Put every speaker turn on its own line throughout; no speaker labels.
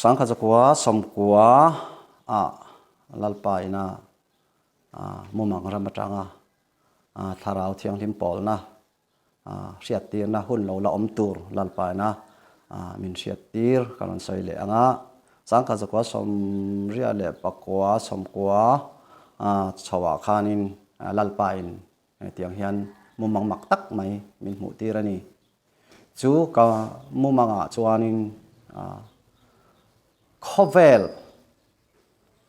1990 ah Lalpa ina mumang ram atanga Thlarau Thianghlim pawlna hriattirna hun lo la awm tur Lalpa ina min hriattir ka rawn sawi leh ang a. 1989 chhoah khanin Lalpa in Hetiang hian mumang mak tak mai min hmuh tir a ni. Chu ka mumangah chuanin khawvel,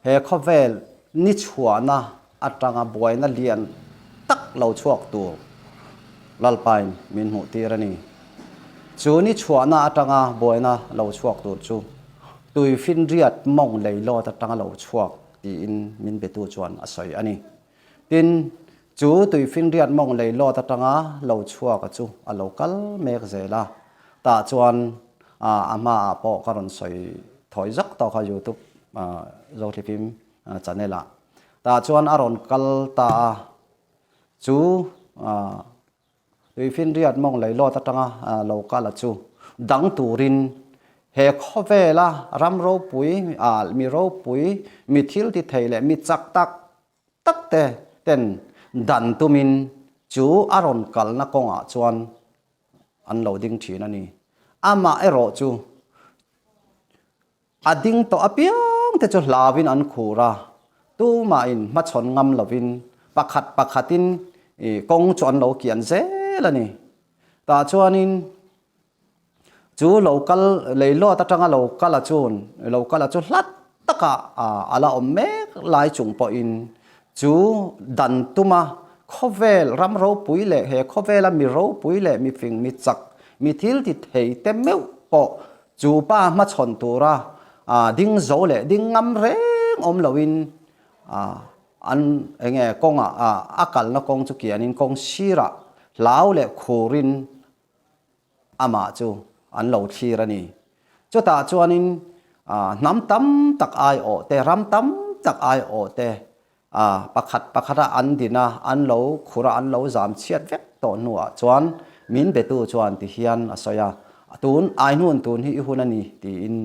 he khawvel ni chhuahna atanga buaina lian tak lo chhuak tur Lalpain min hmuh tir a ni. Chu ni chhuahna atanga buaina lo chhuak tur chu tuifinriat mawng leilawt atanga lo chhuak tiin min betu chuan a sawi a ni. Tin, chu tuifinriat mawng lei lawt atanga lo chhuaka chu a lo kal mek zel a, tah chuan a hmaah pawh ka rawn sawi thawi zak tawk a youtube Zothlifim channel ah. Tah chuan a rawn kal ta a, chu Tuifinriat mawng lei lawt atanga lo kal a chu dang turin he khawvela ram ropui, mi ropui, mi thil ti thei leh mi chak tak tak te ten dan tumin chu a rawn kalna kawngah chuan an lo ding thin a ni. Amah erawh chu A ding tawh apiang te chu hlauin an khur a, tumahin hmachhawn ngam lovin pakhat pakhatin kawng chu an lo kian zel a ni. Tah chuanin chu lo kal leilawt atanga lo kal a chun lo kal a chu hlat takah a la awm mek lai chung pawhin chu dan tuma khawvel ram ropui leh he khawvela mi ropui leh mi fing mi chak mi thil ti thei te meuh pawh Chu pa hmachhawn tura ding zo leh ding ngam reng awm loin an enge kawngah a kalna kawng chu kianin kawng sirah hlau leh khurin amah chu an lo thlir a ni. Chutah chuanin hnam tam tak aiawh te, ram tam tak aiawh te pakhat pakhata an din a, an lo khur a, an lo zam chhiat vek tawh hnuah chuan min betu chuan ti hian a sawi a, tun ai hnun tun hi i hun a ni tiin.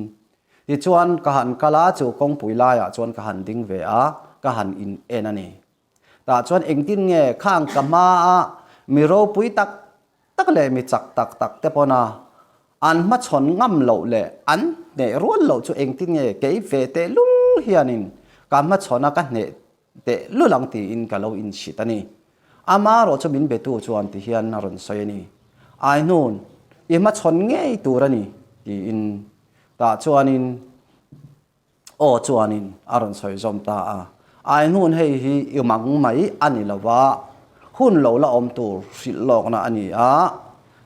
Tichuan ka han kal a, chu kawngpui laiah chuan ka han ding ve a, ka han in en a ni. Tah chuan engtin nge khang ka hmaa mi ropui tak tak leh mi chak tak tak te pawn a an hmachhawn ngam loh leh an hneh rual loh chu engtin nge kei ve teh lul hianin ka hmachhawn a ka hneh teh lul ang tiin ka lo inchhit a ni. Ama erawh chu min betu chuan ti hian a rawn sawi a ni. Aihnun, i hmachhawn ngei tur a ni tiin tah chuanin Aw chuanin a rawn sawi zawm ta a, Aihnun hei hi i mang mai a ni lo va, hun lo la awm tur hrilh lawkna a ni a,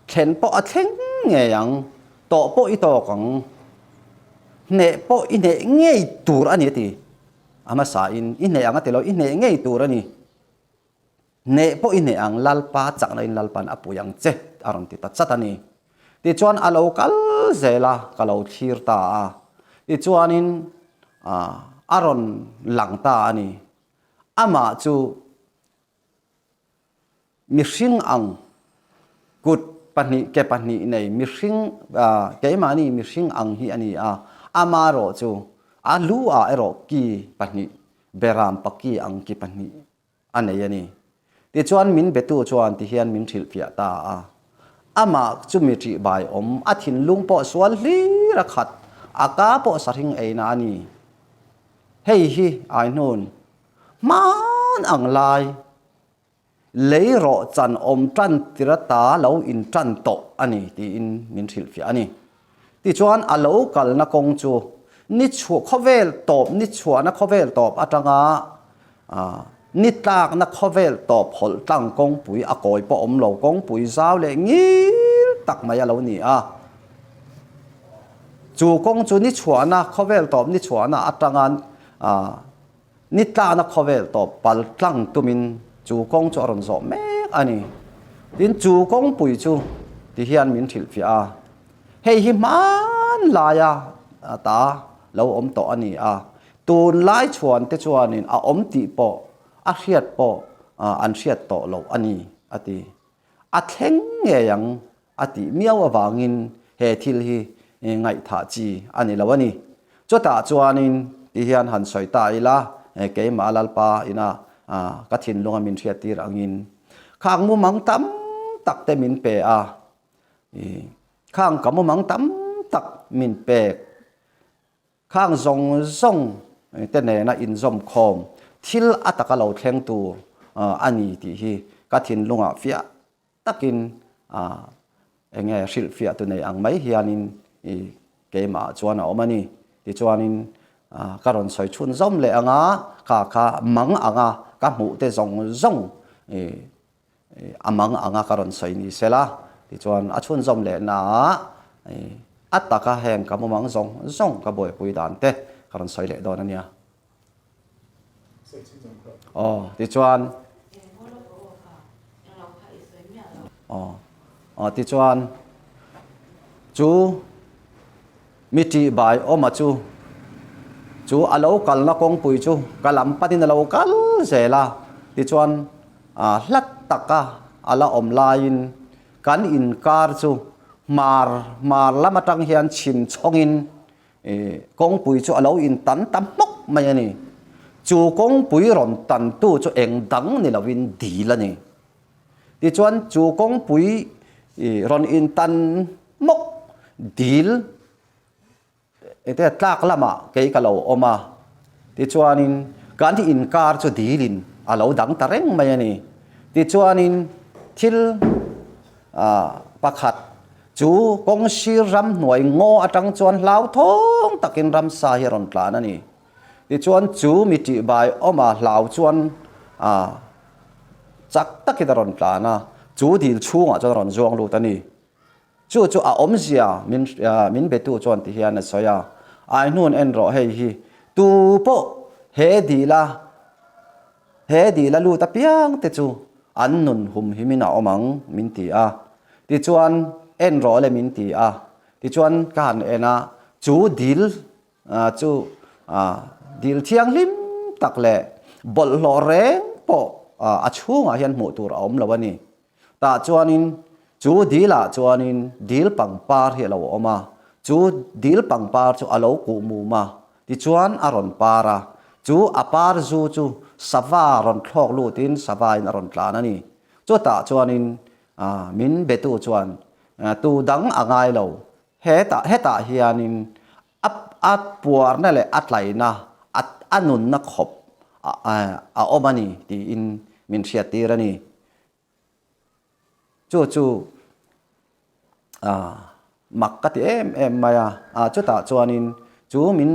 thlen pawh a thleng ngei ang, tawh pawh i tawk ang, hneh pawh i hneh ngei tur a ni a ti. A hmasain i hneh ang a ti lo, i hneh ngei tur a ni. Hneh pawh i hneh ang, Lalpa chakna in Lalpan a pui ang che a rawn ti ta chat a ni. Tichuan a lo kal zel a, ka lo thlir ta a. Tichuanin a rawn lang ta a ni. Amah chu mihring ang kut pahnih ke pahnih nei mihring keimahni mihring ang hi a ni a, ama erawh chu a lu ah erawh ki pahnih beram paki ang ki pahnih a nei a ni. Tichuan min betu chuan tihian min hrilhfiah ta a, Amah chu mi ṭihbai awm, a thinlung pawh sual hlir a khat, a ka pawh sahring eina a ni. Hei hi Aihnun hman ang lai lei rawh chan awm ṭan tir ata lo inṭan tawh a ni tiin min hrilhfiah a ni. Tichuan a lo kalna kawng chu ni chhuah khawvel tawp ni chhuahna khawvel tawp atanga ni tlakna khawvel tawp hawlh tlang kawngpui a kawi pawh awm lo kawngpui zau leh ngil tak mai a lo ni a. Chu kawng chu ni chhuahna khawvel tawp ni chhuahna atanga ni tlakna khawvel tawp pal tlang tumin chu kawng chu a rawn zawh mek a ni. Tin, chu kawngpui chu ti hian min hrilhfiah a, hei hi hmanlaia ta lo awm tawh a ni a, tunlai chhuan te chuanin a awm tih pawh a hriat pawh an hriat tawh loh a ni a ti. A thleng ngei ang a tih miau avangin he thil hi ngaihthah chi a ni lo a ni. Chutah chuanin ti hian han sawi ta ila, keimah Lalpa ina ka thinlunga min hriattir angin khang mumang tam tak te min pe a, khang ka mumang tam tak min pek Khang zawng zawng te nena inzawm khawm thil a taka lo thleng tur a ni tih hi ka thinlungah fiah takin eng nge hrilhfiah tu nei ang mai hianin keimah chuan a awm a ni. Tichuanin ka rawn sawi chhun zawm leh anga kha kha mang anga ka hmuh te zawng zawng A mang anga ka rawn sawi ni sela, tichuan a chhunzawm leh naah a taka heng ka mumang zawng zawng ka buaipui dan te ka rawn sawi leh dawn a nia. Aw, tichuan Aw, aw, tichuan chu Mi ṭihbai awma chu chu a lo kalna kawngpui chu ka lam panin a lo kal zel a, tichuan hlat taka a la awm laiin kan inkar chu hmar hmar lam atang hian chhim chhawngin kawngpui chu a lo intan ta hmawk mai a ni. Chu kawngpui rawn tantu chu eng dang ni lovin dil a ni. Tichuan chu kawngpui rawn intan hmawk dil engte tlak lamah kei ka lo awm a, tichuanin kan inkar chu dilin a lo dang ta reng mai a ni. Tichuanin thil pakhat chu kawng sir ramhnuai ngaw atang chuan hlauthawng takin ramsa hi a rawn tlan a ni. Tichuan chu mi tihbai awma hlau chuan chak takin a rawn tlan a, chu dil chhungah chuan a rawn zuang lut a ni. Chu chu a awmzia min min betu chuan ti hian a sawi a, Aihnun en rawh hei hi, tu pawh he dila he dila lut apiang te chu an nun humhimin a awm ang min ti a. Tichuan en rawh le min ti a, tichuan ka han en a, chu dil Chu dil thianghlim tak leh bawlhhlawh reng pawh a chhungah hian hmuh tur a awm lo a ni. Tah chuanin chu dilah chuanin dil pangpar hi a lo awm a, chu dil pangpar chu a lo kuh mum a, tichuan a rawn par a, chu a par zu chu sava rawn thlawk lutin savain a rawn tlan a ni. Chutah chuanin min betu chuan tu dang a ngai lo, hetah hetah hianin A a puarna leh a tlaina, a a nunna khawp a a awm a ni tiin min hriattir a ni. Chu chu a mak ka ti em em mai a, a chutah chuanin chu min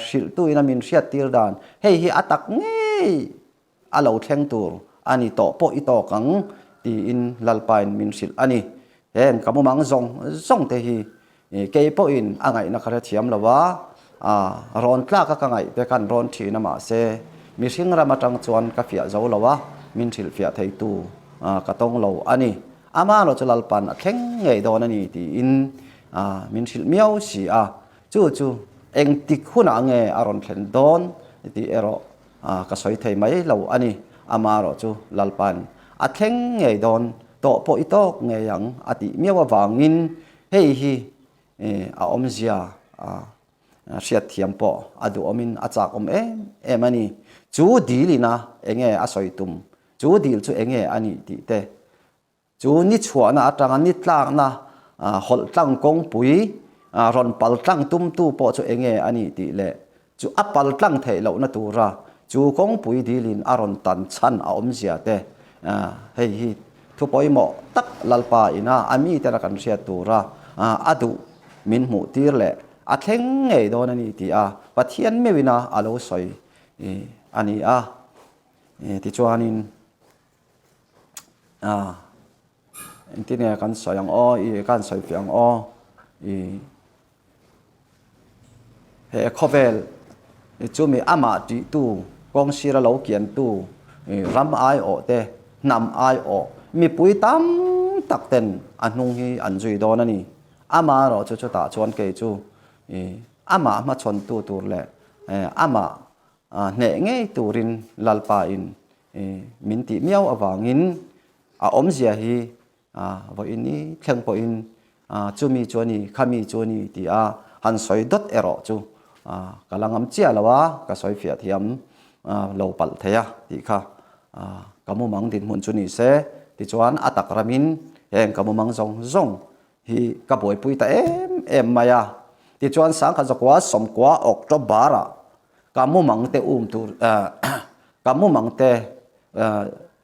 hrilhtuin a min hriattir dan hei hi a tak ngei a lo thleng tur a ni tawh pawh i tawk ang tiin Lalpain min hrilh a ni. Heng ka mumang zawng zawng te hi kei pawhin a ngaihna ka hrethiam lo a, rawn tlak a ka ngaih te khan rawn thin a mahse mihring ram atang chuan ka fiah zo lo a, min hrilhfiah theitu ka tawng lo a ni. Ama erawh chu Lalpan a thleng ngei dawn a ni tiin min hrilh miau si a, chu chu engtik hunah nge a rawn thlen dawn tih erawh Ka sawi thei mai lo a ni, amarawh chu Lalpa'n a thleng ngei dawn tawh pawh i tawk ngei ang a tih miau avangin hei hi a awmzia hriatthiam pawh a duhawmin a chakawm em em a ni. Chu dilina enge a sawi tum, chu dil chu enge a nih tih te Chu ni chhuahna atanga ni tlakna hawlh tlang kawngpui rawn pal tlang tumtu pawh chu enge a nih tih leh chu a pal tlang theih lohna tura chu kawngpui dilin a rawn tan chhan a awmzia te hei hi thu pawimawh tak Lalpa ina a miten a kan hriat tura a duh min hmuh tir leh a thleng ngei dawn a ni tih a Pathian meuhina a lo sawi a ni a. Tichuanin. A engtin nge kan sawi ang aw i kan sawi fiah ang aw i he khawvel chumi amah tih tu kawng sira lo kian tu ram aiawh te hnam aiawh mipui tam tak ten a hnung hi an zui dawn a ni ama erawh chu chutah chuan kei chu i amah hmachhawn tu tur leh amah hneh ngei turin Lalpa in min tih miau avangin a awmzia hi vawiin i thleng pawhin chumi chu a ni, khami chu a ni ti a han sawi dawt erawh chu. ka la ngam chiah lo a, ka sawi fiah thiam lo palh thei a tih kha ka mumang dinhmun chu ni se tichuan a tak ramin heng ka mumang zawng zawng hi ka buaipui ta em em mai a. Tichuan sangkhat zakua sawmkua October ah ka mumang te um tur ka mumang te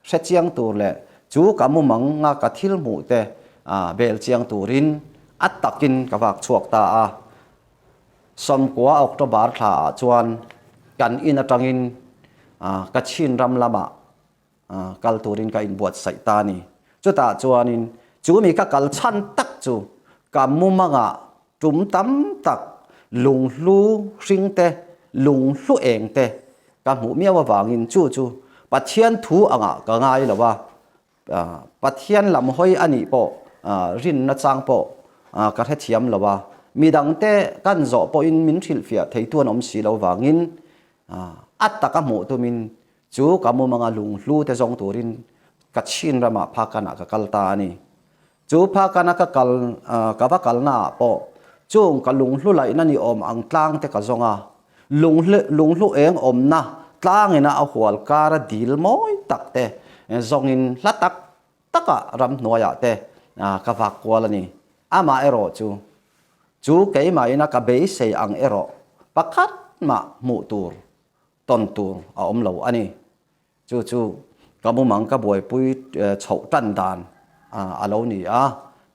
hre chiang tur leh chu ka mumang a ka thil hmuh te bel chiang turin a takin ka vak chhuak ta a. Sawmkua October thla ah chuan kan in atangin ka chhin ram lamah kal turin ka inbuatsaih ta a ni. Chutah chuanin chu mi ka kal chhan tak chu ka mumangah tum tam tak lunghlu hring te, lunghlu eng te ka hmuh miau avangin chu chu Pathian thu angah ka ngai lo a, Pathian lam hawi a nih pawh rinna chang pawh ka hrethiam lo a, midangte kan zawh pawhin min hrilhfiah theitu an awm si lo vangin a taka hmuh tumin Chu ka mumanga lunghlu te zawng turin ka chhin ramah Phakanah ka kal ta a ni. Chu Phakana ka kal ka va kalna ah pawh chung ka lunghlu laihna ni awm ang tlang te ka zawng a, lunghlu lunghlu eng awmna tlangina a hual kara dil mawi tak te zawngin hla tak takah ramhnuaiah te ka vak kual a ni. Amah erawh chu chu keimahina ka beisei ang erawh pakhat mah hmuh tur tawn tur a awm lo a ni. Chu chu ka mumang ka buaipui chhoh tan dan a lo ni a,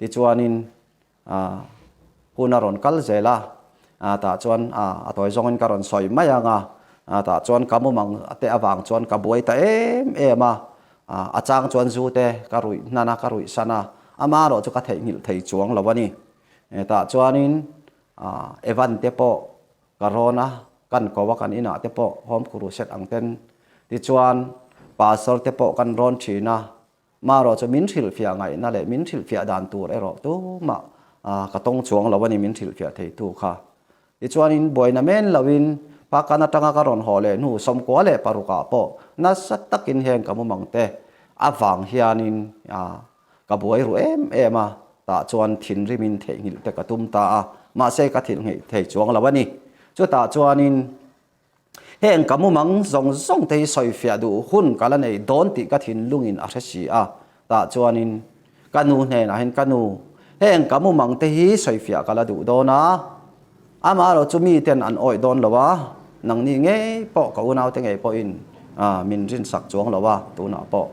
tichuanin hun a rawn kal zel a, tah chuan a tawi zawngin ka rawn sawi mai ang a, tah chuan ka mumang te avang chuan ka buai ta em em a, a chang chuan zu te ka ruih hnan a, ka ruih san a, amaherawh chu ka theihnghilh thei chuang lo a ni. Tah chuanin Evan te pawh Ka rawn a, kan ko a kan inah te pawh home crusade ang ten tichuan pastor te pawh kan rawn thin a, marawh chu min hrilhfiah ngaihna leh min hrilhfiah dan tur erawh tumah ka tawng chuang lo a ni min hrilhfiah theitu kha. Tichuanin buaina men loin Pakan atanga ka rawn haw leh hnu 96 ah pawh nasa takin heng ka mumang te avang hianin Ka buai ru em em a, tah chuan thinrimin theihnghilh te ka tum ta a, mahse ka thilhnghilh thei chuang lo a ni. Chutah chuanin heng ka mumang zawng zawng te hi sawifiah duh hun ka la nei dawn tih ka thinlungin a hre si a, tah chuanin ka nu hnenah hian ka nu, heng ka mumang te hi sawifiah ka la duh dawn a, Amaherawh chu miten an awih dawn lo a, nangni ngei pawh ka unaute ngei pawhin min rinsak chuang lo a, tunah pawh.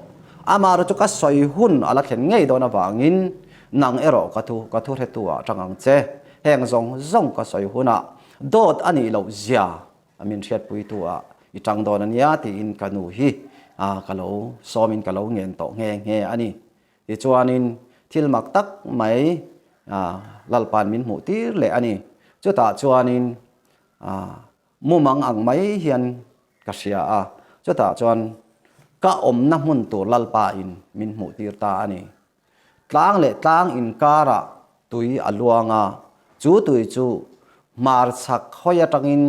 Amaherawh chu ka sawi hun a la thlen ngei dawn avangin nang erawh ka thu ka thu hretu ah tang ang che. Heng zawng zawng ka sawi hunah dawt a nih loh zia min hriatpuitu ah i tang dawn a nia tiin ka nu hi ka lo sawmin ka lo ngen tawh nghe nghe a ni. Tichuanin thil mak tak mai Lalpa'n min hmuh tir leh a ni. Chutah chuanin mumang ang mai hian ka hria a, chutah chuan ka awmna hmun tur Lalpain min hmuh tir ta a ni. Tlang leh tlang inkarah tui a luang a, chu tui chu hmarchhak hawi atangin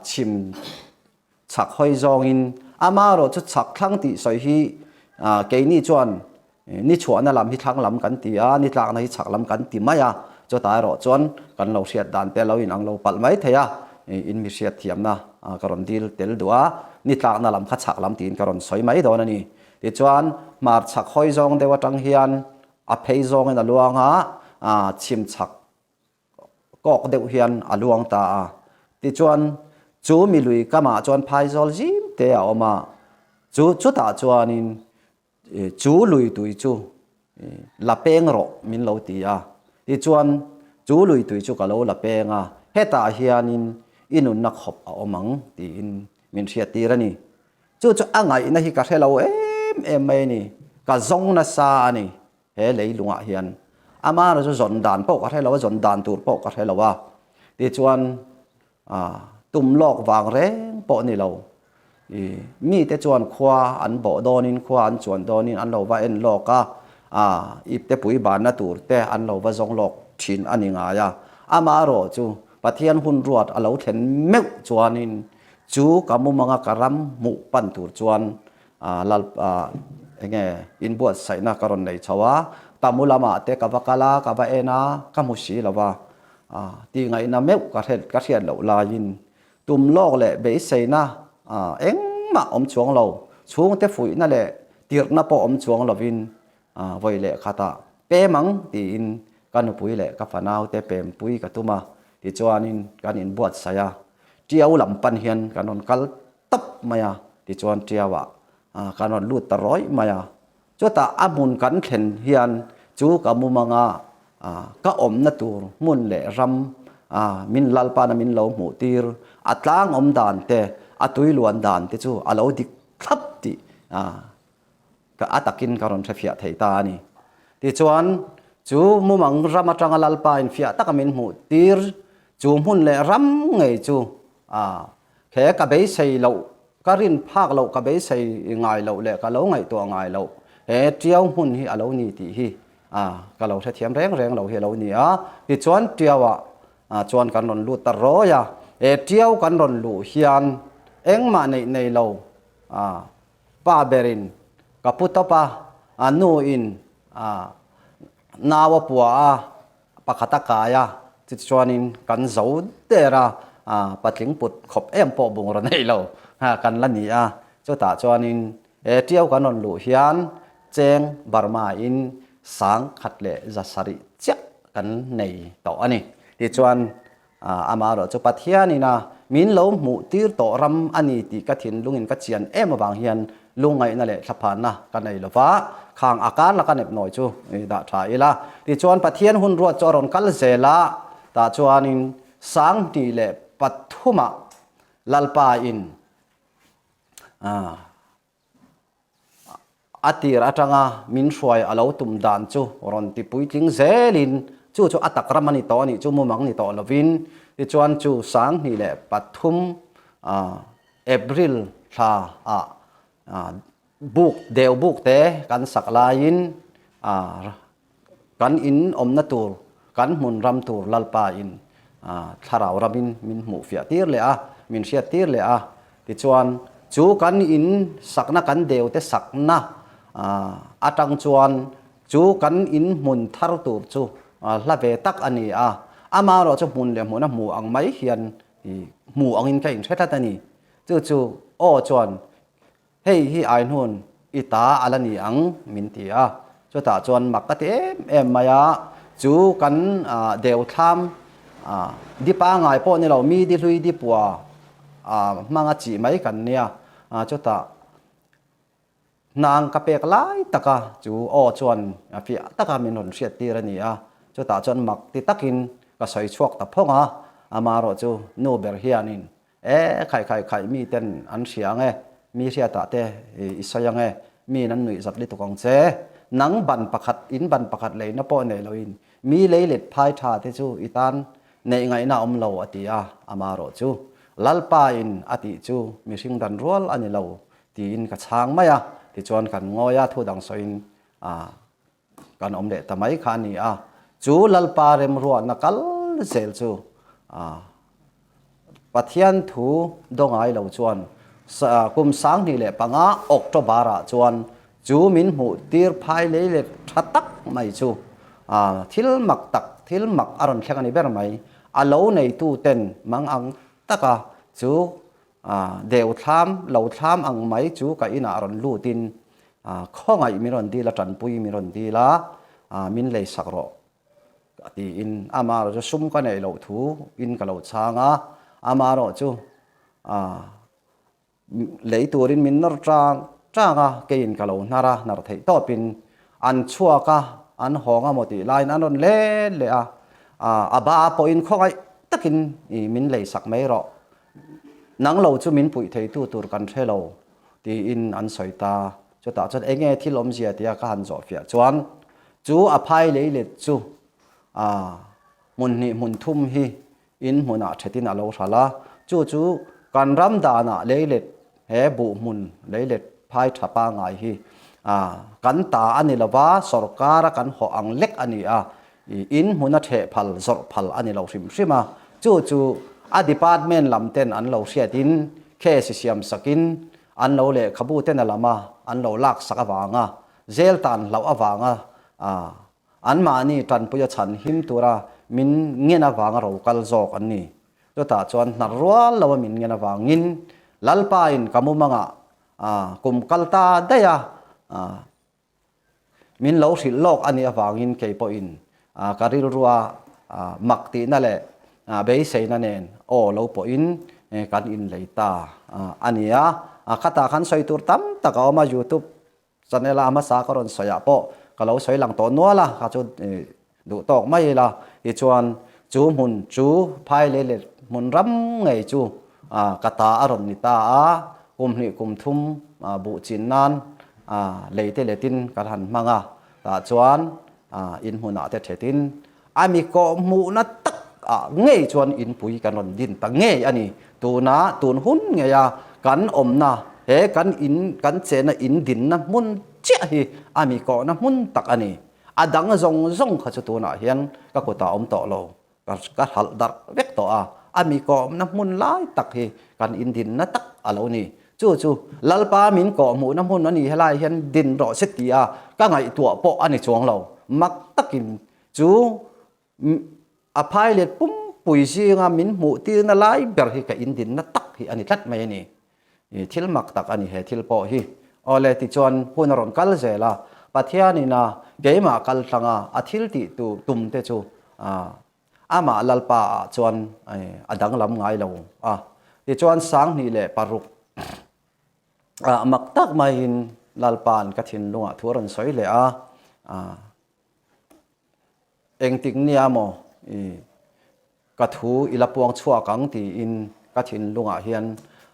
chhim Chhak hawi zawngin amaherawh chu chhak thlang tih sawi hi keini chuan ni chhuahna lam hi thlang lam kan ti a, ni tlakna hi chhak lam kan ti mai a, chutah erawh chuan kan lo hriat dan te lo inang lo palh mai thei a, in mi hriat thiamna ka rawn dil tel duh a, ni tlakna lam kha chhak lam tiin ka rawn sawi mai dawn a ni. Tichuan hmar chhak hawi zawng deuh atang hian a phei zawngin a luang a, chhim chhak kawk deuh hian a luang ta a. Tichuan, chu mi lui kamah chuan phaizawl zim te a awm a, chu chutah chuanin chu lui tui chu la peng rawh min lo ti a. Tichuan, chu lui tui chu ka lo la peng a, hetah hianin i nunna khawp a awm ang tiin min hriattir a ni. Chu chu a ngaihna hi ka hre lo em em mai a ni, ka zawng nasa a ni. He leilungah hian amah chu zawn dan pawh ka hre lo a, zawn dan tur pawh ka hre lo a. Tichuan tum lawk vang reng pawh ni lo. I mite chuan khua an bawh dawnin khua an chuan dawnin an lo va en lawk a, ipte pui banna tur te an lo va zawng lawk thin a ni ngai a. Amaherawh chu Pathian hun ruat a lo thlen meuh chuanin chu ka mumanga ka ram hmuh pan tur chuan Lal enge inbuatsaihna ka rawn nei chho a, Tamu lamah te ka va kal a, ka va en a, ka hmu si lo va. Tih ngaihna meuh ka hret ka hriat loh laiin tum lawk leh beiseina engmah awm chuang lo, chhungte fuihna leh tirhna pawh awm chuang lovin vawi leh khatah pem ang tiin ka nupui leh ka fanaute pempui ka tum a, tichuanin kan inbuatsaih a, Tiau lam pan hian kan rawn kal tawp mai a, tichuan Tiauah kan rawn lut ta rawih mai a. Chutah a hmun kan thlen hian chu ka mumanga ka awmna tur hmun leh ram min Lalpana min lo hmuh tir, a tlang awm dan te, a tui luan dan te chu a lo dik thlap tih ka a takin ka rawn hrefiah thei ta a ni. Tichuan, chu mumang ram atanga Lalpa infiah taka min hmuh tir chu hmun leh ram ngei chu he ka beisei loh, ka rin phak loh, ka beisei ngai loh leh ka lo ngaihtuah ngai loh he Tiau hmun hi a lo ni tih hi ka lo hrethiam reng reng lo hi a lo ni a. Tichuan, Tiauah chuan kan rawn lut ta rawi a, he Tiau kan rawn luh hian engmah neih nei lo Pa berin ka pu tawp a, a nu in a nau a pua a, pakhat a kai a, chutichuanin kan zo der a, patling put khawp em pawh bungraw nei lo kan la ni a, chutah chuanin he tiau kan rawn luh hian cheng Burma in 1170 chiah kan nei tawh a ni. Tichuan Amaherawh chu Pathianin a min lo hmuh tir tawh ram a ni tih ka thinlungin ka chian em avang hian lungngaihna leh thlaphanna ka nei lo va, khang a kar laka nepnawi chu dah tha ila. Tichuan Pathian hun ruat chu a rawn kal zel a, tah chuanin 2003-ah Lalpa in A tir atanga min hruai a lo tum dan chu rawn ti puitling zelin chu chu a tak ram a ni tawh a nih chu mumang ni tawh lovin tichuan chu 2003 April thla ah buk deu buk te kan sak laiin Kan in awmna tur, kan hmun ram tur Lalpa in thlarau ramin min hmuh fiah tir leh a, min hriat tir leh a. Tichuan, chu kan in sakna, kan deute sakna atang chuan chu kan in hmun thar tur chu hla ve tak a ni a. Amaherawh chu hmun leh hmuna hmu ang mai hian hmu angin ka inhre tlat a ni. Chu chu aw chuan Hei hi Aihnun i ta a la ni ang min ti a, chutah chuan mak ka ti em em mai a, chu kan deuthlam di pangai pawh ni lo mi di hlui di pua hmanga chih mai kan nia, chutah hnang ka pek lai taka chu aw chuan fiah taka min rawn hriat tir a ni a, chutah chuan mak ti takin ka sawi chhuak ta phawng a, amaherawh chu nu ber hianin E, khai khai khai, mi ten an hria ang e, mi hriatah te i sawi ang e, miin an nuih zat lutuk ang che. Nang ban pakhat, in ban pakhat leina pawh nei loin mi lei let phai tha te chu i tan neih ngaihna awm lo a ti a, amaherawh chu Lalpa in a tih chu mihring dan rual a ni lo tiin ka chhang mai a, tichuan kan ngawi a, thu dang sawiin a kan awm leh ta mai kha a ni a, chu Lalpa remruahna kal zel chu Pathian thu dawngai lo chuan kum 2005 October-ah chuan chu min hmuh tir phai lei let tha tak mai chu thil mak tak, thil mak a rawn thleng a ni ber mai. A lo neitu ten mang ang taka chu Deu thlam, lo thlam ang mai chu ka inah rawn lutin khawngaih min rawn dil a, tanpui min rawn dil a, min lei sak rawh tiin amaherawh chu sum ka neih loh thu in ka lo chhang a, amaherawh chu lei turin min nawr tang tang a, keiin ka lo hnar a, hnar theih tawpin an chhuak a, an hawng a maw tih laiin an rawn let leh a, a ba pawhin khawngaih takin min lei sak mai rawh Nang lo chu min puih theitu tur kan hre lo, tiin an sawi ta. Chutah chuan eng nge thil awmzia tia ka han zawh fiah chuan chu a phai lei let chu a hmun hnih hmun thum hi in hmunah thetin a lo hral a. Chu chu kan ram danah lei let he buh hmun lei let phai tha pangai hi kan ta a ni lova, sawrkara kan hawh ang lek a ni a. In hmuna theh phal, zawrh phal a ni lo hrim hrim a, chu chu a department lam ten an lo hriatin case siam sakin an lo lehkhabu ten a lam a, an lo lak sak avanga zel tan hlauh avanga anmahni tanpuia chhan him tura min ngen avanga ro kal zawk an ni. Chutah chuan hnar rual lo a min ngen avangin Lalpain ka mumangah kum kal ta daih a, Min lo hrilh lawk a nih avangin kei pawhin ka rilrua mak tihna leh beiseina nen aw lo pawhin kan inlei ta a ni a. Khatah khan sawi tur tam tak a awm a, youtube channel a hmasa ka rawn sawiah pawh ka lo sawi lang tawh nual a, kha chu duh tawk mai ila. Tichuan chu hmun chu phai leh let hmun ram ngei chu ka ta a rawn ni ta a, kum hnih kum thum buh chin nan lei te letin kan han hmang a, tah chuan in hmunah te thetin a mi kawh hmuhna tak ah ngei chuan inpui kan rawn din ta ngei a ni. Tuna tun hun ngeia kan awmna he kan in kan chenna in dinna hmun chiah hi a mi kawhna hmun tak a ni. A dang zawng zawng kha chu tunah hian ka kutah awm tawh lo. Ka hralh darh vek tawh a, a mi kawhna hmun lai tak hi kan indinna tak a lo ni. Chu chu Lalpa min kawhhmuhna hmun a ni helai hian din rawh se ti a ka ngaihtuah pawh a ni chuang lo. Mak takin chu a phai let pumpui zinga min hmuh tirna lai ber hi ka indinna tak hi a ni tlat mai a ni. Thil mak tak a ni he thil pawh hi. Awle tichuan hun a rawn kal zel a, Pathianin a keimah kal tlang a, a thil tih tur tum te chu amah Lalpa ah chuan a danglam ngai lo a. Tichuan 2006 ah mak tak maiin Lalpa'n ka thinlungah thu a rawn sawi leh a, engtik nia maw Ka thu i la puang chhuak ang tiin ka thinlungah hian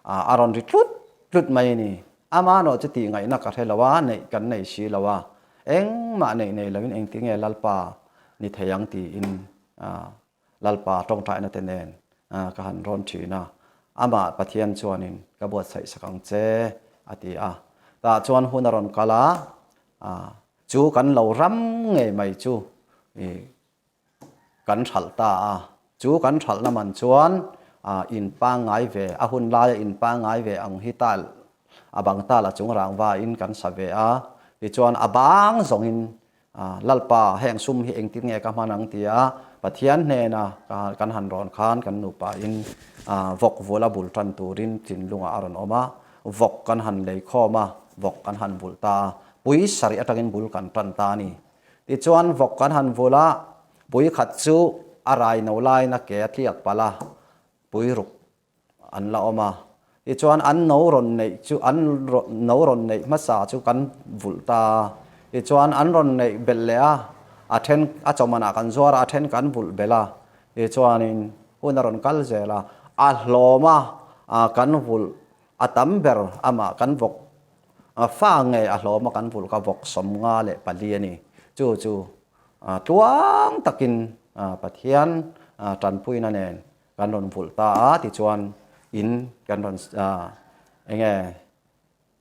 a rawn ri tlut tlut mai a ni. Ama nawh chu tih ngaihna ka hre lo a, neih kan nei si lo a, engmah neih nei loin engtinge Lalpa ni thei ang tiin Lalpa tawngtaina te nen ka han rawn thin a. Amah Pathian chuanin ka buatsaih sak ang che a ti a. Tah chuan hun a rawn kal a, chu kan lo ram ngei mai chu Kan hralh ta a, chu kan hralhna man chuan in pangngai ve, a hun laia in pangngai ve ang hi tal a bang tal a chung rangva in kan sa ve a, tichuan a bang zawngin Lalpa heng sum hi engtin nge ka hman ang tia Pathian hnena kan han rawn khan kan nupa in vawk vul a bul tan turin thinlungah a rawn awm a, vawk kan han lei khawm a, vawk kan han vulh ta a, pui sarih atangin bul kan tan ta a ni. Tichuan vawk kan han vul a, pui khat chu a rai no laiin a ke a tliak palh a, pui ruk an la awm a. Tichuan an no rawn neih chu an no rawn neih hmasa chu kan vulh ta a. Tichuan an rawn neih belh leh a, a then a chawmanah kan zuar a, a then kan vulh belh a. Tichuanin hun a rawn kal zel a, a hlawm a kan vulh a tam ber amah kan vawk Fa nge a hlawm a kan vulh ka vawk 54 a ni. Chu chu tluang takin Pathian tanpuina nen kan rawn vulh ta a tichuan in kan rawn enge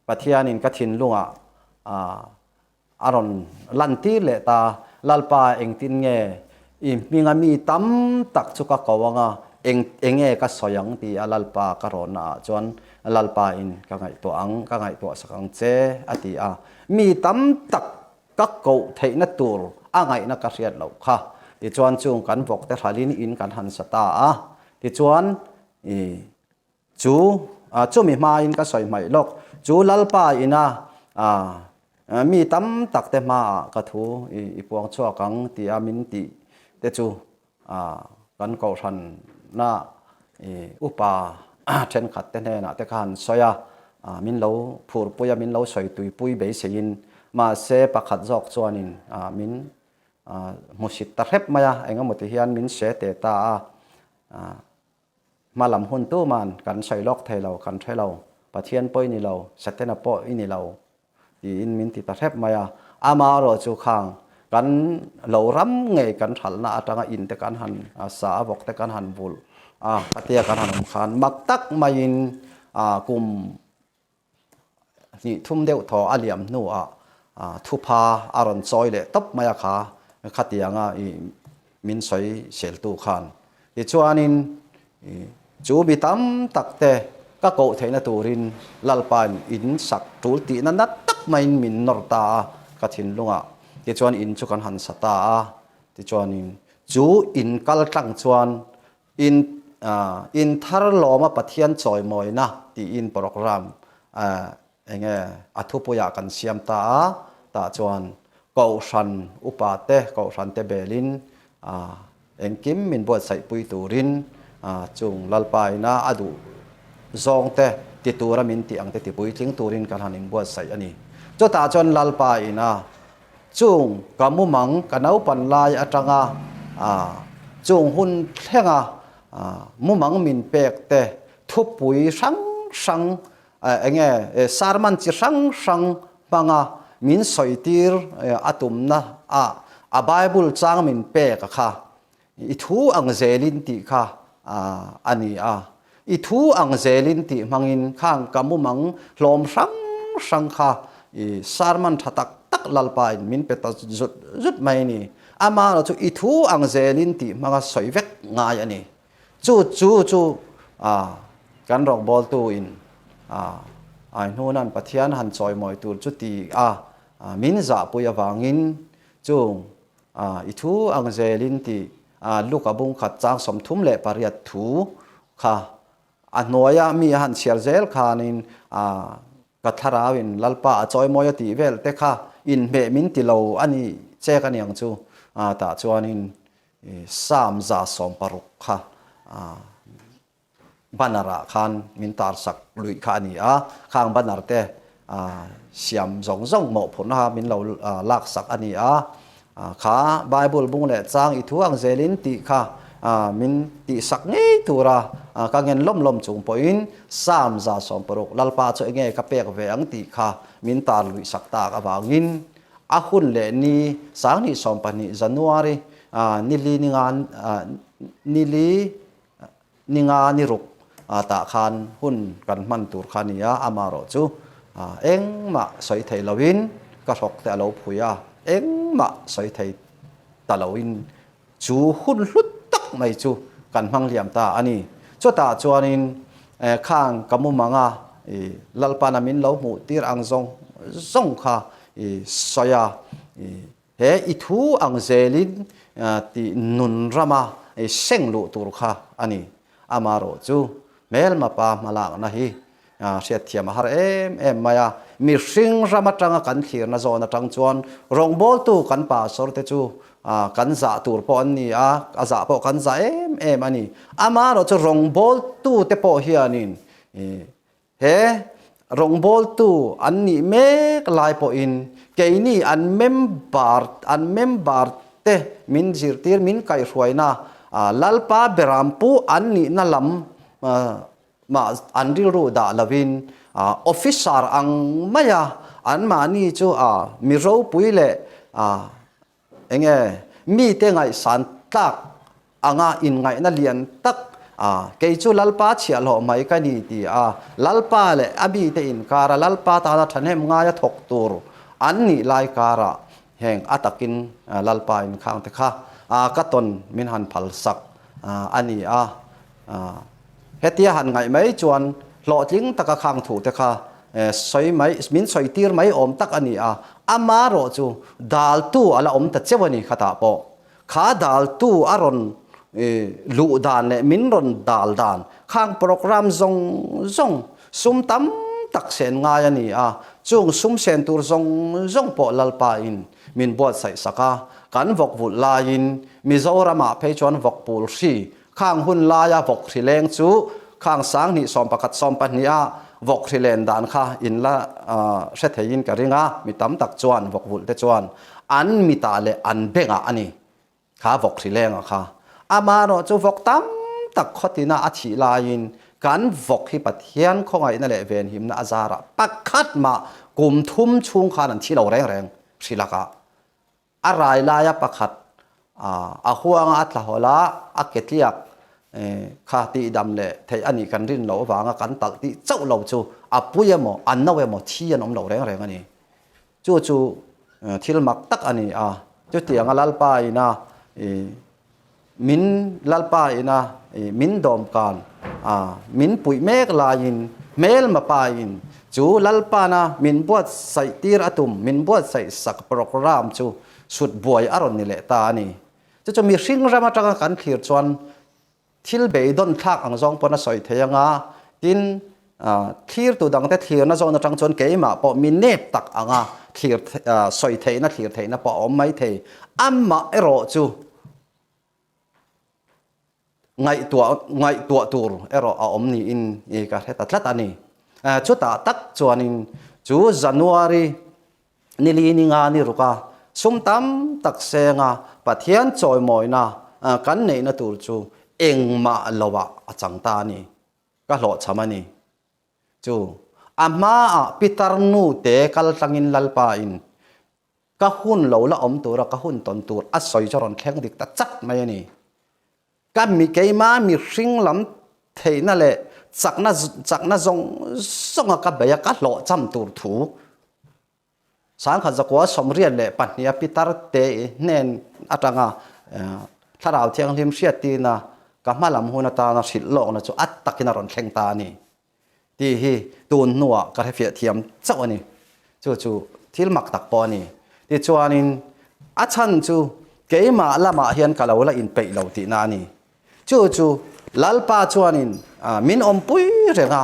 Pathianin ka thinlungah A rawn lantir leh ta, Lalpa engtin nge i hminga mi tam tak chu ka ko anga, eng enge ka sawi ang ti a Lalpa ka rawnna ah chuan Lalpa in ka ngaihtuah ang, ka ngaihtuah sak ang che a ti a. Mi tam tak ka koh theihna tur a ngaihna ka hriat loh kha. Tichuan chung kan vawk te hralin in kan han sa ta a, tichuan i Chu chumi hmain ka sawi hmaih lawk. Chu Lalpa ina mi tam tak te hmaah ka thu i puang chhuak ang tia min tih te chu kan kohhranna upa thenkhat te hnenah te kha han sawi a, min lo phurpui a, min lo sawi tuipui beiseiin. Mahse pakhat zawk chuanin min hmusit ta hrep mai a, engemaw ti hian min se teh ta a. Hma lam hun tuman kan sawi lawk thei lo, kan hre lo, Pathian pawh i ni lo, Setana pawh i ni lo tiin min ti ta hrep mai a. Amaherawh chu khang kan lo ram ngei kan hralhna atanga in te kan han sa a, vawk te kan han vulh a, khatia kan han awm khan mak tak maiin kum hnih thum deuh thaw a liam hnuah thupha a rawn chawi leh tawp mai a kha khatianga i min sawi seltu khan. Tichuanin chu mi tam tak te ka koh theihna turin Lalpain in sak tul tihna nat tak maiin min nawr ta a ka thinlungah. Tichuan in chu kan han sa ta a, tichuanin. Chu in kal tlang chuan in in thar lawma Pathian chawimawina tiin program enge a thupuiah kan siam ta a, tah chuan Kohhran upa te, Kohhran te belin engkim min buatsaihpui turin chung Lalpa ina a duh zawng te ti tura min tih ang te tipuitling turin kan han inbuatsaih a ni. Chutah chuan Lalpa ina Chung ka mumang ka naupan lai atanga chung hun thlenga mumang min pek te thupui hrang hrang enge sermon chi hrang hrang hmanga min sawitir a tumna ah a Bible chang min pek a kha I thu ang zelin tih kha a ni a. I thu ang zelin tih hmangin khang ka mumang hlawm hrang hrang kha i sermon tha tak tak Lalpa in min pe ta zut zut mai a ni. Amaherawhchu i thu ang zelin tih hmanga sawi vek ngai a ni. Chu chu chu kan rawngbawltu in ai hnunan Pathian han chawimawi tur chu ti a min zahpui avangin chung I thu ang zelin tih Luka bungkhat chang 38 thu kha a hnuaia mi a han chhiar zel khanin ka thlarauin Lalpa a chawimawi a tih vel te kha inhmeh min ti lo a ni chek a niang chu tah chuanin Psalm 160 kha Banner ah khan min tar sak luih kha a ni a, khang banner te siam zawng zawng mawhphurhna kha min lo lak sak a ni a, kha Bible bung leh chang i thu ang zelin tih kha min tih sak ngei tura ka ngen lawm lawm chung pawhin Psalm 160 Lalpa chu enge ka pek ve ang tih kha min tar luih sak tak avangin a hun leh ni 2020 January nili ninga nili Ninga ni ruk tah khan hun kan hman tur kha a ni a, amaherawh chu engmah sawi thei loin ka hrawk te a lo phui a, engmah sawi thei ta loin chu hun hlut tak mai chu kan hmang liam ta a ni. Chutah chuanin khang ka mumang a, Lalpana min lo hmuh tir ang zawng zawng kha i sawi a, He i thu ang zelin tih nun rama seng luh tur kha a ni. Amaherawh chu hmelma pa hmalakna hi hriatthiam a har em em mai a. Mihring ram atanga kan thlirna zawn atang chuan rawngbawltu kan pastor te chu kan zah tur pawh an ni a, a zah pawh kan zah em em a ni. Amaherawh chu rawngbawltu te pawh hianin He rawngbawltu an nih mek lai pawhin keini an member an member te min zirtir min kaihhruaina Lalpa berampu an nihna lam mah an rilru dah lovin officer ang maia anmahni chu mi ropui leh Enge mite ngaihsan tlak anga inngaihna lian tak a, kei chu Lalpa chhiahhlawh mai ka ni ti a, Lalpa leh a mite inkara Lalpa tana thahnem ngaia thawk tur an nih lai karah heng a takin Lalpa inkhang te kha ka tawn min han phalsak a ni a. Hetia han ngaih mai chuan hlawhtling taka khang thu te kha sawi mai, min sawi tir mai awm tak a ni a, amarawh chu daltu a la awm ta cheu a ni khatah pawh. Kha daltu a rawn luh dan leh min rawn dal dan khang program zawng zawng sum tam tak sen ngai a ni a, chung sum sen tur zawng zawng pawh Lalpa in min buatsaih sak a, kan vawk vulh laiin Mizoramah phei chuan vawk pul hri Khang hun laia vawk hri leng chu khang 2011 12 a vawk hri len dan kha in la hre theiin ka ring a, mi tam tak chuan vawk vulh te chuan an mitah leh an bengah a ni kha vawk hri lenga kha. Amaherawh chu vawk tam tak khawtina a thih laiin kan vawk hi Pathian khawngaihna leh venhimna a zarah pakhat mah kum thum chhung khan an thi lo reng reng hri lakah. A rai laia pakhat a huanga a tlahawlh a, a ke tliak kha tihdam leh theih a nih kan rin loh avanga kan talh tih chauh lo chu a pui emaw, a no emaw thi an awm lo reng reng a ni. Chu chu thil mak tak a ni a, chutianga Lalpa ina Min Lalpa ina min dawmkan a min puih mek laiin hmelma pa in chu Lalpana min buatsaih tir a tum, min buatsaih sak program chu sut buai a rawn ni leh ta a ni. Chu chu mihring ram atanga kan thlir chuan thil beidawn thlak ang zawng pawn a sawi thei anga, tin thlirtu dangte thlirna zawn atang chuan keimah pawh mi nep tak anga thlir sawi theihna thlir theihna pawh a awm mai thei. Amah erawh chu ngaihtuah ngaihtuah tur erawh a awm niin ka hre ta tlat a ni. Chutah tak chuanin chu January ni li ni nga ni ruk a, sum tam tak senga Pathian chawimawina kan neihna tur chu engmah loah a chang ta a ni. Ka hlawhchham a ni. Chu a hmaah Pitar nu te kal tlangin Lalpa in ka hun lo la awm tura ka hun tawn tur a sawi chu a rawn thleng dik ta chat mai a ni. Ka mi keima mihring lam theihna leh chakna chakna zawng zawnga ka bei a ka hlawhcham tur thu Sangkhat zakua 22 a pitar te hnen atanga Thlarau Thianghlim hriattirna ka hma lam hun atana hrilh lawkna chu a takin a rawn thleng ta a ni tih hi tun hnuah ka hrefiah thiam chauh a ni. Chu chu thil mak tak pawh a ni. Tichuanin a chhan chu keimah lamah hian ka lo la inpeih lo tihna a ni. Chu chu Lalpa chuanin min awmpui reng a.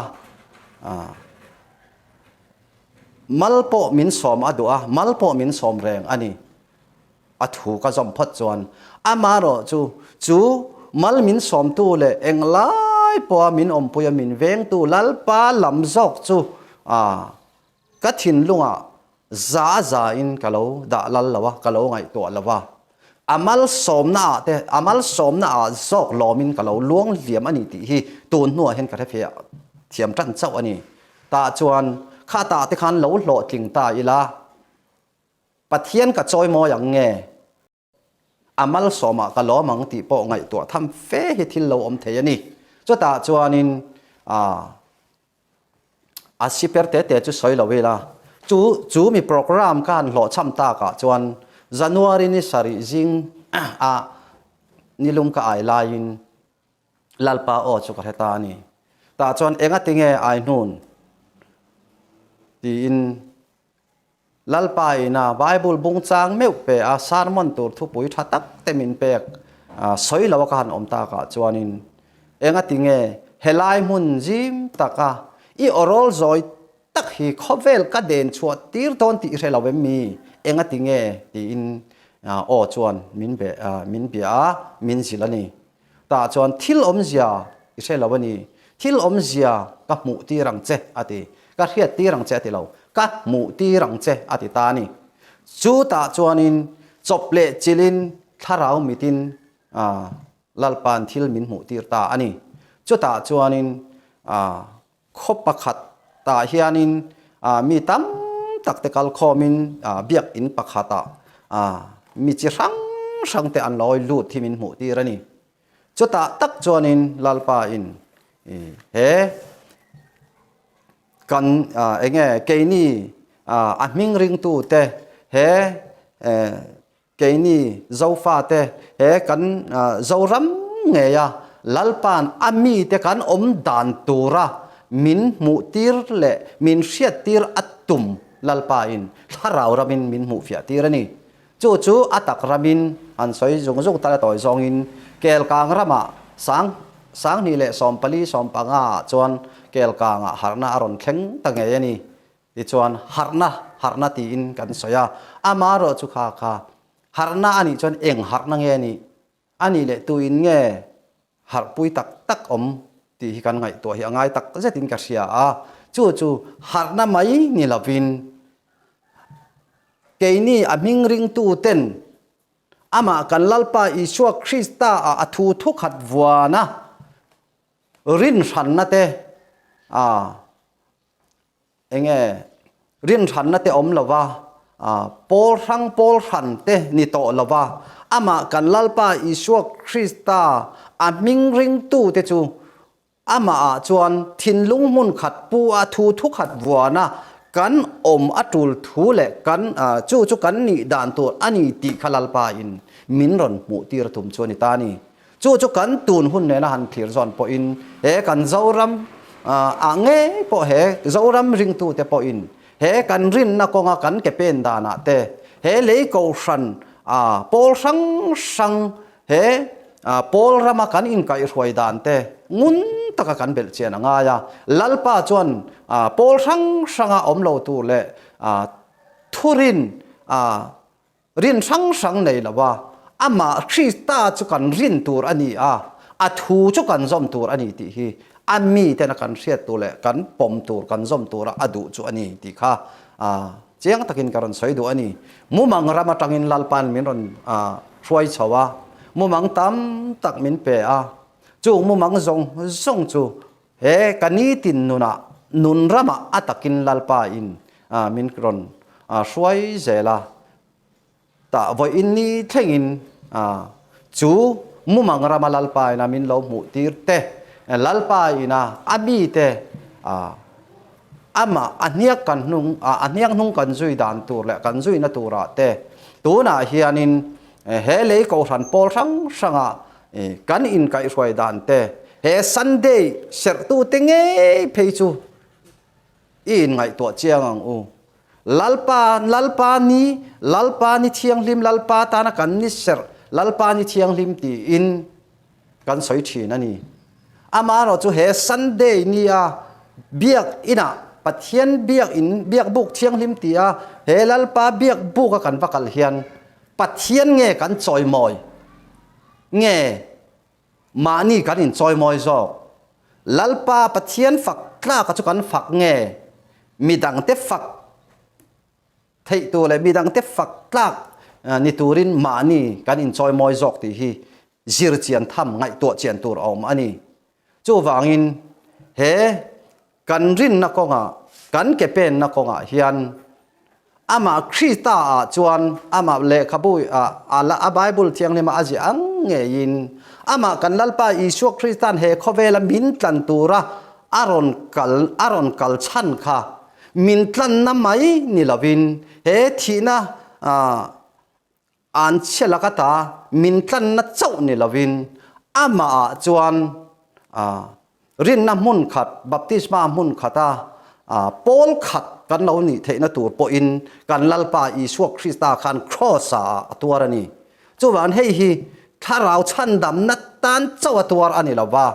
Mal pawh min sawm a duh a, mal pawh min sawm reng a ni. A thu ka zawm phawt chuan amaherawh chu chu mal min sawmtu leh englai pawha min awmpuia min vengtu Lalpa lam zawk chu ka thinlungah za a za in ka lo dah lal lo a, ka lo ngaihtuah lo a. A malsawmna ah te, a malsawmna ah zawk lawmin ka lo luang hliam a ni tih hi tun hnuah hian ka hre fiah thiam tan chauh a ni. Tah chuan kha tah te khan lo hlawhtling ta ila, Pathian ka chawi mawi ang nge, a malsawmah ka lawm ang tih pawh ngaihtuah tham fe hi thil lo awm thei a ni. Chutah chuanin ah A siper te te chu sawi lo ila, chu chu mi program ka han hlawhchham takah chuan January ni sarih zing a nilum ka ai laiin Lalpa aw chu ka hre ta a ni. Tah chuan engati nge ai hnun tiin Lalpa ina Bible bung chang meuh pe a sermon tur thupui tha tak te min pek sawi lo a ka han awm takah chuanin engati nge helai hmun zim taka i awrawl zawi tak hi khawvel ka den chhuah tir dawn tih i hre lo em mi? Engati nge? tiin aw chuan min be min bia a, min zilh a ni. Tah chuan thil awmzia i hre lo a ni, thil awmzia ka hmuh tir ang che a ti, ka hriat tir ang che a ti lo, ka hmuh tir ang che a ti ta a ni. Chu tah chuanin chawp leh chilhin thlarau mitin Lalpa'n thil min hmuh tir ta a ni. Chutah chuanin Khaw pakhat tah hianin mi tam tak te kal khawmin biakinn pakhatah mi chi hrang hrang te an lawi lut hi min hmuh tir a ni. Chutah tak chuanin Lalpa in he kan enge keini a hming ringtu te he Keini Zofate he kan Zoram ngeia Lalpa'n a mite kan awm dan tura min hmuhtir leh min hriattir a tum Lalpain thlarau ramin min hmuhfiahtir a ni. Chu chu a tak ramin an sawi zung zung tal a tawi zawngin Kelkang ramah sang 2014 15 ah chuan Kelkangah harhna a rawn thleng ta ngei a ni. Tichuan, harhna, harhna tiin kan sawi a, amaherawh chu kha kha harhna a nih chuan eng harhna nge a nih? A nih leh tuin nge harhpui tak tak awm tih hi kan ngaihtuah hi a ngai tak zetin ka hria a, chu chu harhna mai ni lovin keini a hming ringtuten amah kan Lalpa Isua Krista ah a thu thukhat vuana rinhranna te a Enge rinhranna te awm lova, pawl hrang pawl hran te ni tawh lova, amah kan Lalpa Isua Krista a hming ringtu te chu amah ah chuan thinlung hmun khat pu a thu thu khat vuana kan awm a tul thu leh kan chu chu kan nih dan tur a ni tih kha Lalpa in min rawn hmuh tir a tum chu a ni ta a ni. Chu chu kan tun hun nena han thlir zawn pawhin he kan Zoram ah ngei pawh he Zoram ringtute pawhin he kan rinna kawnga kan ke pen danah te he lei kohhran pawl hrang hrang. He Pawl rama kan inkaihhruai dan te ngun taka kan belh chian a ngai a. Lalpa chuan pawl hrang hranga awm lo tur leh thurin rin hrang hrang nei lo a, amah Krista chu kan rin tur a ni a, a thu chu kan zawm tur a ni tih hi a mitena kan hriat tur leh kan pawm tur, kan zawm tura a duh chu a ni tih kha Chiang takin ka rawn sawi duh a ni. Mumang ram atangin Lalpa'n min rawn hruai chho a, mumang tam tak min pe a. Chung mumang zawng zawng chu he ka nitin nunah, nun ramah a takin Lalpain min rawn hruai zel a. Tah vawiin ni thlengin chu mumang rama Lalpa ina min lo hmuh tir te, Lalpa ina a mite amah a hniak kan hnung a hniak hnung kan zui dan tur leh kan zuina turah te tunah hianin he lei kohhran pawl hrang hranga kan inkaihhruai dan te, he Sunday serhtute ngei phei chu I inngaihtuah chiang ang u. Lalpa, Lalpa ni, Lalpa ni thianghlim, Lalpa tana kan ni serh, Lalpa ni thianghlim tiin kan sawi thin a ni. Amaherawh chu he Sunday nia biak inah Pathian biak in, biak buk thianghlim tia he Lalpa biak buka kan va kal hian Pathian nge kan chawimawi nge Mahni kan inchawimawi zawk. Lalpa Pathian fak tlaka chu kan fak nge? Midangte fak theih tur leh midangte fak tlak ni turin mahni kan inchawimawi zawk tih hi zir chian tham, ngaihtuah chian tur a awm a ni. Chuvangin he Kan rinna kawngah, kan ke penna kawngah hian amah Krista ah chuan amah lehkhabu ah a Bible thianghlima a ziah ang ngeiin amah kan Lalpa Isua Krista'n he khawvela min tlan tura a rawn kal a rawn kal chhan kha min tlanna mai ni lovin he thihna An chhia laka ta min tlanna chauh ni lovin amah ah chuan rinna hmun khat, baptisma hmun khata pawl khat kan lo nih theihna tur pawhin kan Lalpa Isua Krista khan Kraws ah a tuar a ni. Chuvang hei hi thlarau chhandamna tan chauh a tuar a ni lova,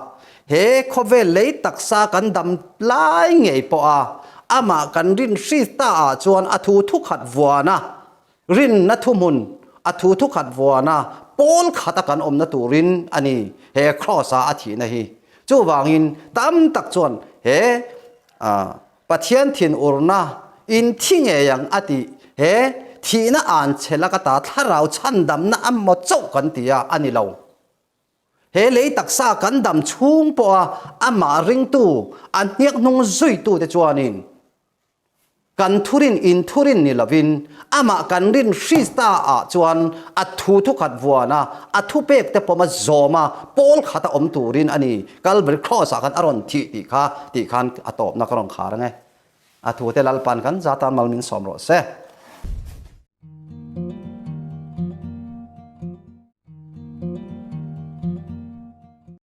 he khawvel lei taksa kan dam lai ngei pawha amah kan rin Krista ah chuan a thu thukhat vuana Rinna thuhmun a thu thukhat vuana pawl khata kan awmna turin a ni he Kraws-a a thihna hi. Chuvangin tam tak chuan he Pathian thinurna in thi ngei ang a tih he thihna an che laka ta thlarau chhandamna a maw chauh kan ti a, a ni lo. He lei taksa kan dam chhung pawha amah ringtu, a hniak hnung zuitute chuanin Kan thurin in thurin ni lovin, amah kan rin Krista ah chuan a thu thukhat vuan a, a thupek te pawm a zawm a, pawl khat a awm turin a ni. Calvary Cross ah khan a rawn thih tih kha tih khan a tawpna ka rawn khar ang e. A thute Lalpan kan zat a mal min sawm rawh se.